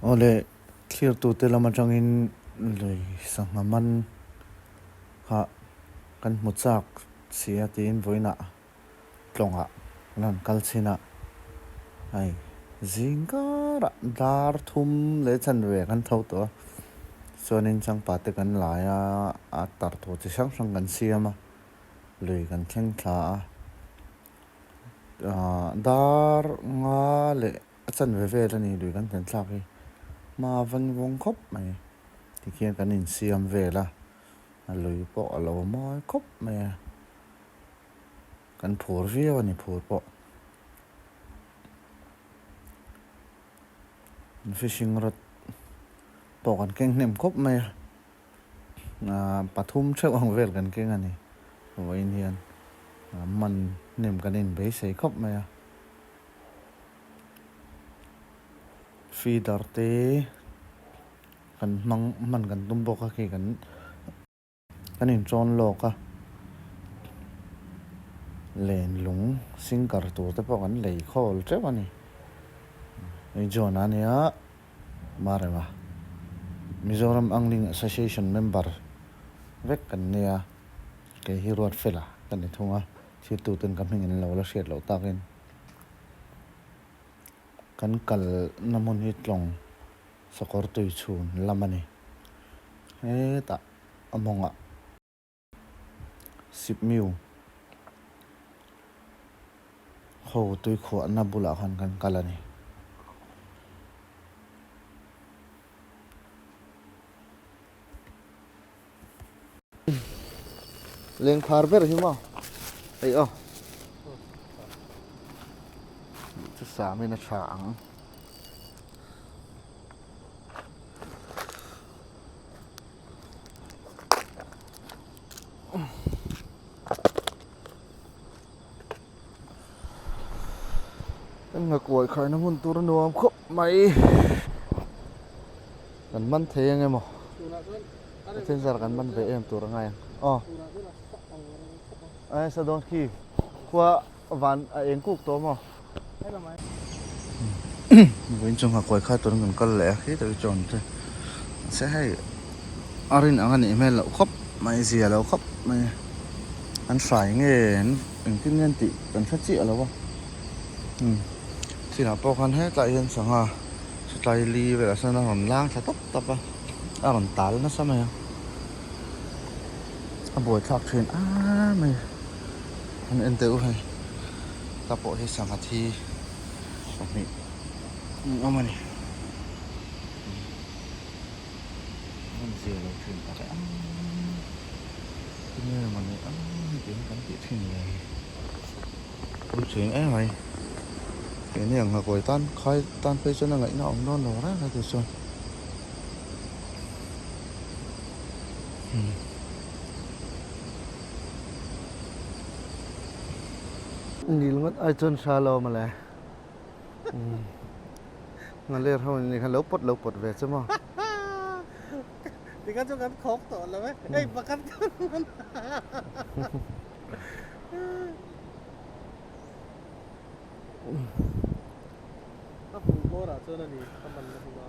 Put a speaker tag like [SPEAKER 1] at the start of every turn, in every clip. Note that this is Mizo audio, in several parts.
[SPEAKER 1] Awle thlirtute lam atangin lui sangha man kha kan hmu chak si a tiin vawiinah tlawngah kan han kal chhin a, hei zing karah dar thum leh chanve kan tho tawh a, chuanin changpa te kan lai a, a tar tur chi hrang hrang kan siam a, lui kan thleng thla a, ahh dar nga leh a chanve vel a ni lui kan thlen thlak hi hma van vawng khawp mai tikhian kan insiam vel a, a lui pawh a lo mawi khawp mai a. Kan phur viau a ni phur pawh. Fishing rod pawh kan keng hnem khawp mai a, aah pathum theuh ang vel kan keng a ni. Vawiin hian man hnem kan inbeisei khawp mai a. Feeder te kan hmang hman kan tum bawk a khi kan. Kan inṭawn lawk a, len lung sinker tur te pawh kan lei khawl teuh a ni. Hei John a nia, Marema, Mizoram Angling Association member vek kan nia, kei hi Ruatfela ka ni thung a, thirtuten ka hming in lo la hriat loh takin kan kalna hmun hi tlawng sakawr tui chhun lam a ni. Hetah a mawngah Sipmiu ho tui khuahna bulah khan kan kal a ni. Lengphar ber hi maw hei aw chu samin a tha ang. Kan nghakuai khaina hmun tur a nuam khawp mai kan man thei ang emaw a then zar kan man ve em tur a ngai ang aw ai sa dawn khi khua van a eng kuk tawh maw. Vawiin chu nghakuai kha turin kan kal leh a khi tak hi chuan te mahse hei a rin ang a nih hmel loh khawp mai zia lo khawp mai an hrai nge an engtin nge an tih kan hre chiah lo a umm chinah pawh khan hetlai hian sangha satlai li velah sawn a rawn lang thla tawp tawp a a rawn tal nasa mai a a buaithlak thin a mai an en teh u hei. Ta pawh hi sangha thi pahnih an awm a ni. An zia lo thin tak e ang tinge mawni ang hetiang kan tih thin le pui thin em mai keini ang ngakawi tan khai tan phei chuan a ngaihna a awm dawn lo reng a tichuan. Nil ngawt ai chuan hra lo mawle. Ngaler ho ni khan lo pawt lo pawt ve che maw.
[SPEAKER 2] Tikhan chu kan khawk tawh lo e. Hei pakhat kan man. A hmuh bawrah chuan a ni ka man na hmu a.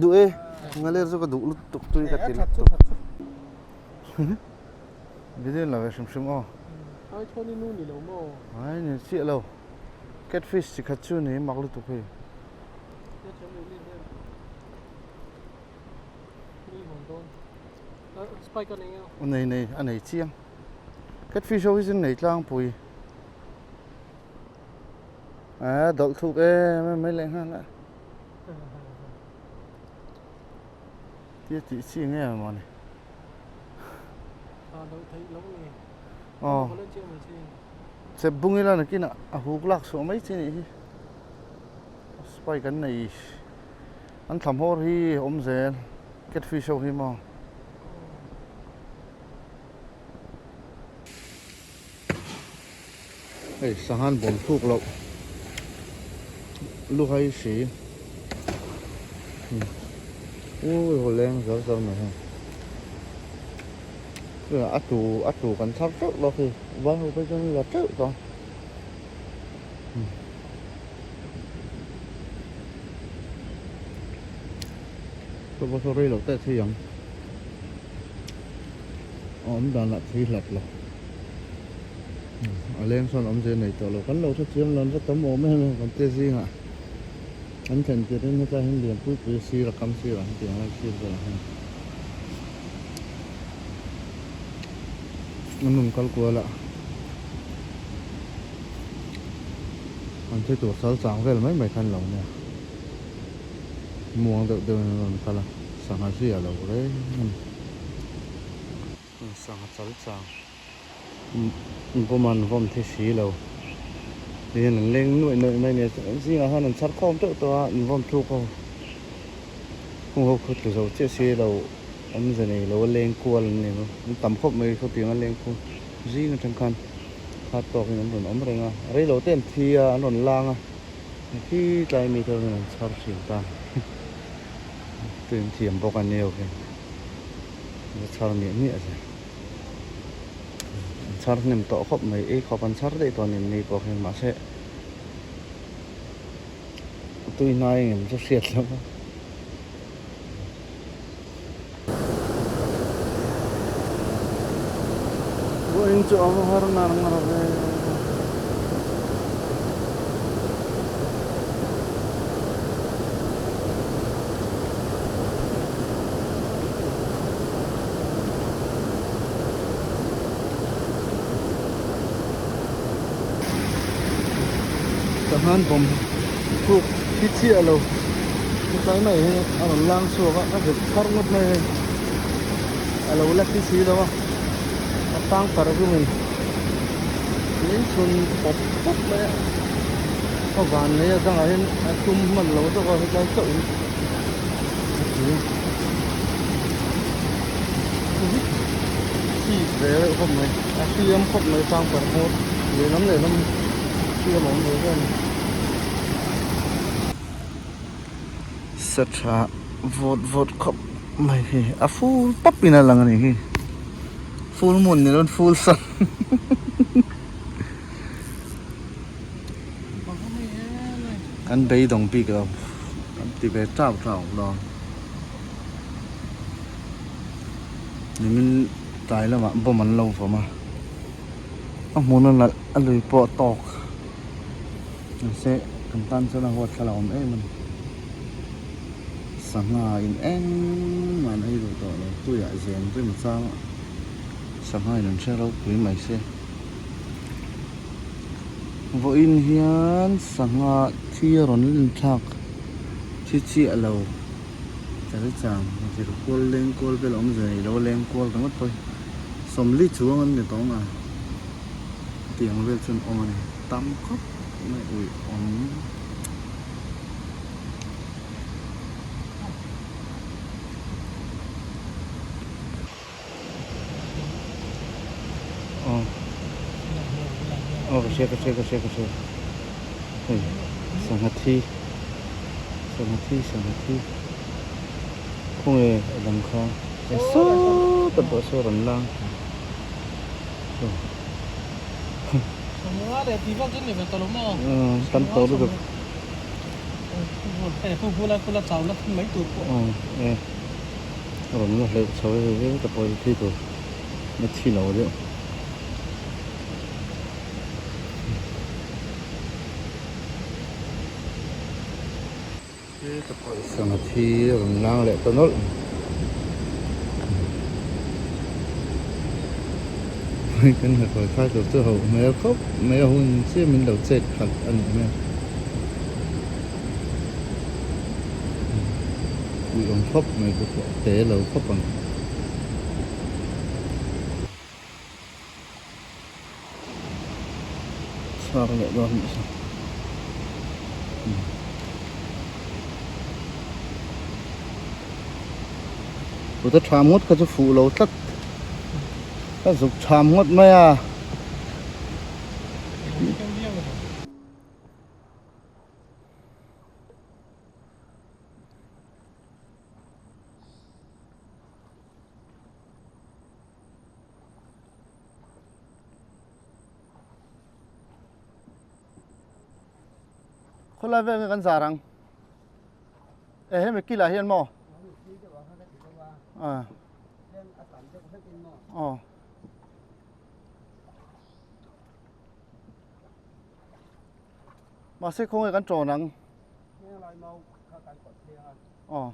[SPEAKER 1] Duh e, ngaler chu ka duh lutuk tui ka ti lutuk. Video la ve hrim hrim aw. Ai ni chiah lo. Catfish chi khat chu ni mak lutuk hei. Nei nei a nei chiang. Catfish ho hi chu nei tlangpui. A dawlh thuk em em mai leh nghal a. Tia tih chi nge maw ni. Aw. Chep bung ila nakinah a huk lak chhuah mai chi nih hi. Spike an nei an thla hmawr hi a awm zel catfish ho hi maw. Hei sanghan bawm thluk loh luhai hri u leng zar zar mai hei. A tu a tu kan chhar teuh lawk hi vai ho phei chuan an la teuh tawh a. Saw pawh saw rei loh teh thei ang a awm dan lah thei hlat lo a leng sawn awmze nei tawh lo kan lo hrethiam lo an va tam awm em em kan tia zingah an thlen tir in hetlai hian lianpui pui a sir a kam sirah hetiang lai sir velah hian an rawn kal kual a an thi tur sal chang vel mai mai kha an lo nia. Muang deuh deuhin an rawn kal a, sangha zui a lo reng a ni. Sangha chal chang bawm an vawm thi si lo tihian an leng nuaih nuaih mai a ni. Zingah khan an chhar khawm teuh tawh a, an vawm thluk ho hung ho khu tlu zo chiah si lo awmze nei lo a leng kual an ni lo. An tam khawp mai khawtiang a leng kual zing atang khan khat tawkin an rawn awm reng a, rei lo te an thi a, an rawn lang a. Khi tlai mi te hian an chhar thin ta tui an thiam bawk a nia khi an chhar miah miah zel an chhar hnem tawh khawp mai ei khawp an chhar daih tawh a ni ni pawh khian mahse tui hnai engem chu hriat loh a. Vawiin chu a va har ngar ngar ve. Sanghan bawm thuk thi chiah lo. Hetlai mai hi a rawn lang chhuak a, a zet thar ngawt mai hei. A lo la thi si lo a, a tang par zungin min chhun pawp pawp mai a. A van nei a dangah hian a tum hman lo zawk a hetlai chauh in a ti a. Chik ve reuh khawp mai, a hriam khawp mai tang par hmawr lehlam lehlam hriam a awm ve ve a ni. Sa tha vawt vawt khawp mai hi a full pap in a lang a ni hi full moon ni lo full sun kan beidawng bik lo kan ti ve chau chau dawn nimin tlai lamah bomb an lo vawm a a hmun a nalh a lui pawh a tawk. Mahse kan tan chuan a huat thlalak awm em a ni. Sangha in engmah an ei duh tawh lo tuiah zen rim a chang a sangha in an hre ropui mai se. Vawiin hian sangha thi a rawn len thlak thi chiah lo chari chang zir kual leng kual vel a awm zia nei lo a leng kual ringawt pawh hi sawmli chuang an ni tawh ang a. Tiang vel chuan awm a ni tam khawp mai ui awm. Aw aw ka hria ka hria ka hria ka hria hei sangha thi sangha thi sangha thi khawnge a dang kha sawtah pawh saw rawn lang. Tam tawh lutuk. Rawn la hleuh chho hei hi ka pawi thi tur na thi lo deuh. Sangha thi rawn lang leh ta nawlh. Kan hnathawh khai tur chu ho hmel khawp mai a hun chiah min lo chet khalh a nih hmel. Ui awm khawp mai chu pawh te lo khawp ang. Chhuak leh dawn nih chu. Kut a tham ngawt kha chu fuh lo tlat. Ka zuk tham ngawt mai a. Khawlai vel nge kan zar ang? E hemi kilah hian maw? Ah. Aw. Mahse khawnge kan ṭawn ang? Aw.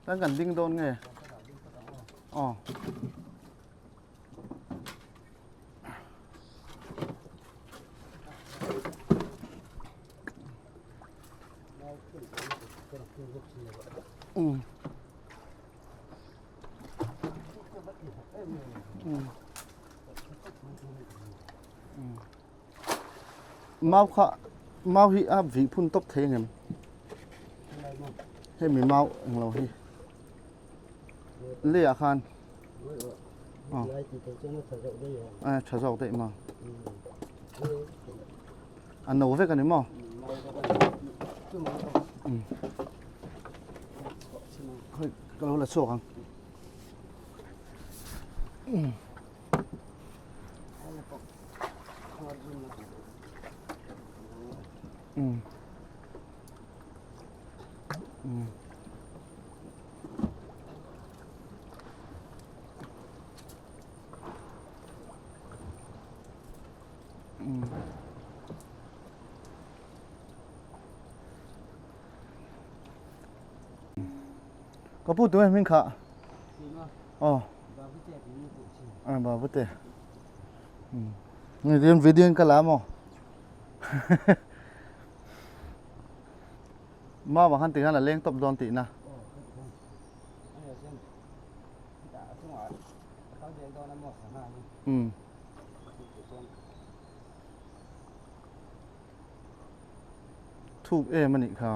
[SPEAKER 1] Kan kan ding dawn nge? Aw. Um. Mau kha mau hi a vih phun tawp thei angem? Hemi mau englo hi lei ah khan a tha zawk daih maw a no vek a ni maw? Hei ka lo la chhuak ang. Ka pu tu hming kha aw a ba bute ni din video in ka la maw ma wang han ti khan a leng tawp dawn tihna um Thuk em a nih kha.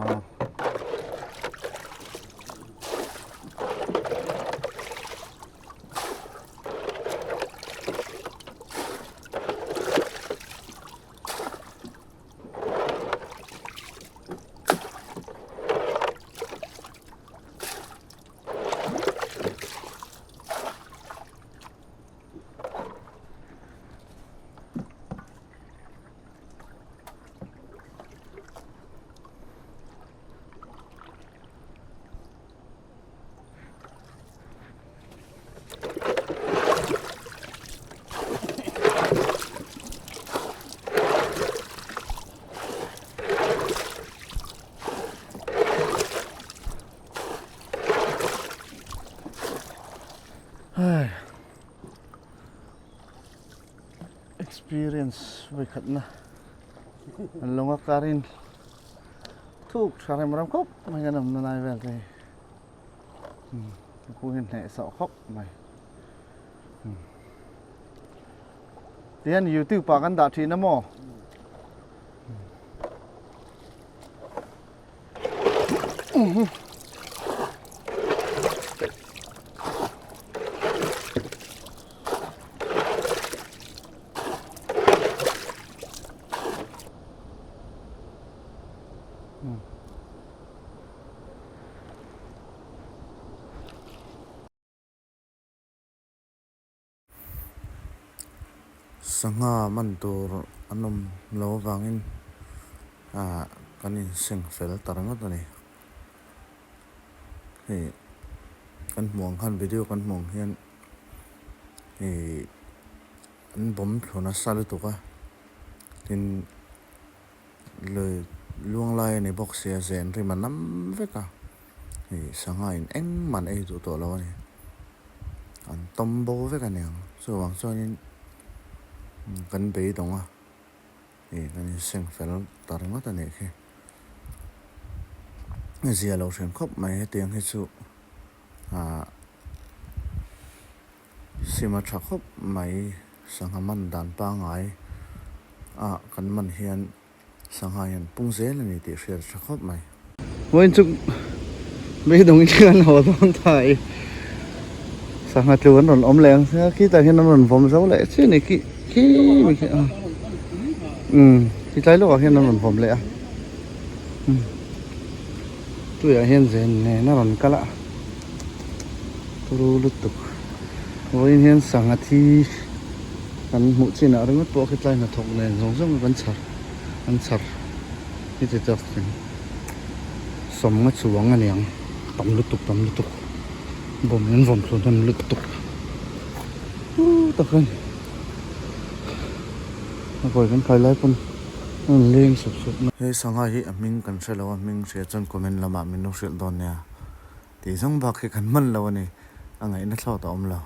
[SPEAKER 1] Experience vawikhatna an lo nga karin thuk tha rem rem khawp mai kan awmna lai vel te hi ka pu hian hneh sawh khawp mai tihian youtube ah kan dah thin a maw. Sangha man tur an awm lo avangin ah kan inseng fel ta ringawt a ni. Hei kan hmuh ang khan video kan hmuh ang hian ih an bawm thlu nasa lutuk a tin lui luang lai a ni bawk sia zen rim a nam vek a ih sangha in engmah an ei duh tawh lo a ni an tawm bo vek a niang chuvang chuanin kan beidawng a. Ih kan inseng fel ta ringawt a nih khi. Zia lo hrim khawp mai hetiang hi chu ah sim a tha khawp mai sangha man dan pangngai ah kan man hian sangha hian pung zel a ni tih hriat a tha khawp mai. Vawiin chu beidawng in kan haw dawn ta i sangha tlu an rawn awm leh ang sia khitah hian an rawn vawm zo leh chiah a ni khi khi mi khi a umm ti tlai lawkah hian an rawn vawm leh a. Tuiah hian zen nen a rawn kal a, turu lutuk. Vawiin hian sangha thi kan hmuh chinah ringawt pawh khi tlai hnathawk nen zawng zawng kan chhar an chhar hi ti tak in sawmnga chuang a niang tam lutuk tam lutuk bawm in an vawm thlun hnem lutuk tak a ni a kawi kan khai lai pawn a rawn leng sup sup mai. He sangha hi a hming kan hre lo a hming hria chuan comment lamah min lo hrilh dawn nia. Tih zawng bak hi kan hman lo a ni, a ngaihna thlawt a awm lo.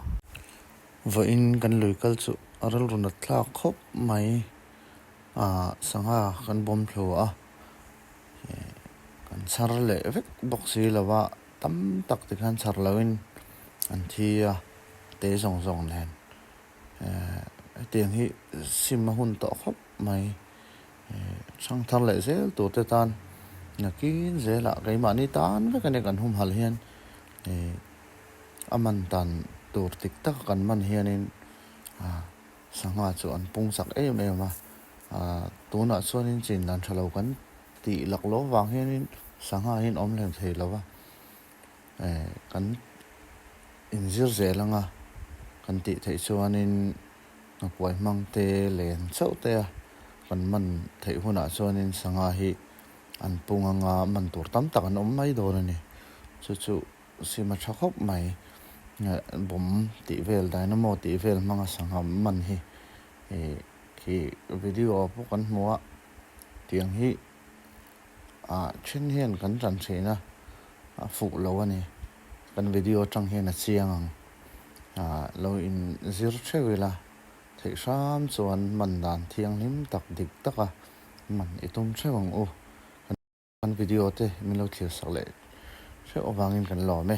[SPEAKER 1] Vawiin kan lui kal chu a rilru nat thlak khawp mai, ah sangha kan bawm thlu a, kan chhar leh vek bawk si lo a, tam tak ti khan chhar loin an thi a, te zawng zawng nen. Hetiang hi sim a hun tawh khawp mai. Chhangthar leh zel tur te tan nakin zelah keimahni tan vek a nia kan humhalh hian a man tan tur dik taka kan man hianin sangha chu an pung chak em em a. Tunah chuanin chin dan tha lo kan tih laklawh vang hianin sangha hi an awm hlem thei lo va. Kan inzir zel anga kan tih theih chuanin nghakuai hmang te len chauh te a kan man theih hunah chuanin sangha hi an pung anga man tur tam tak an awm mai dawn a ni. Chu chu sim a tha khawp mai. Bawm tih vel dynamo tih vel hmanga sangha man hi khi video ah pawh kan hmu a tiang hi. Ah then hian kan tan thin a, a fuh lo a ni. Kan video atang hian a chiang ang. Ah lo in zir theuh ila, theih hram chuan man dan thianghlim tak dik taka man i tum theuh ang u. Kan video te min lo thlir sak leh theuh avangin kan lawm e.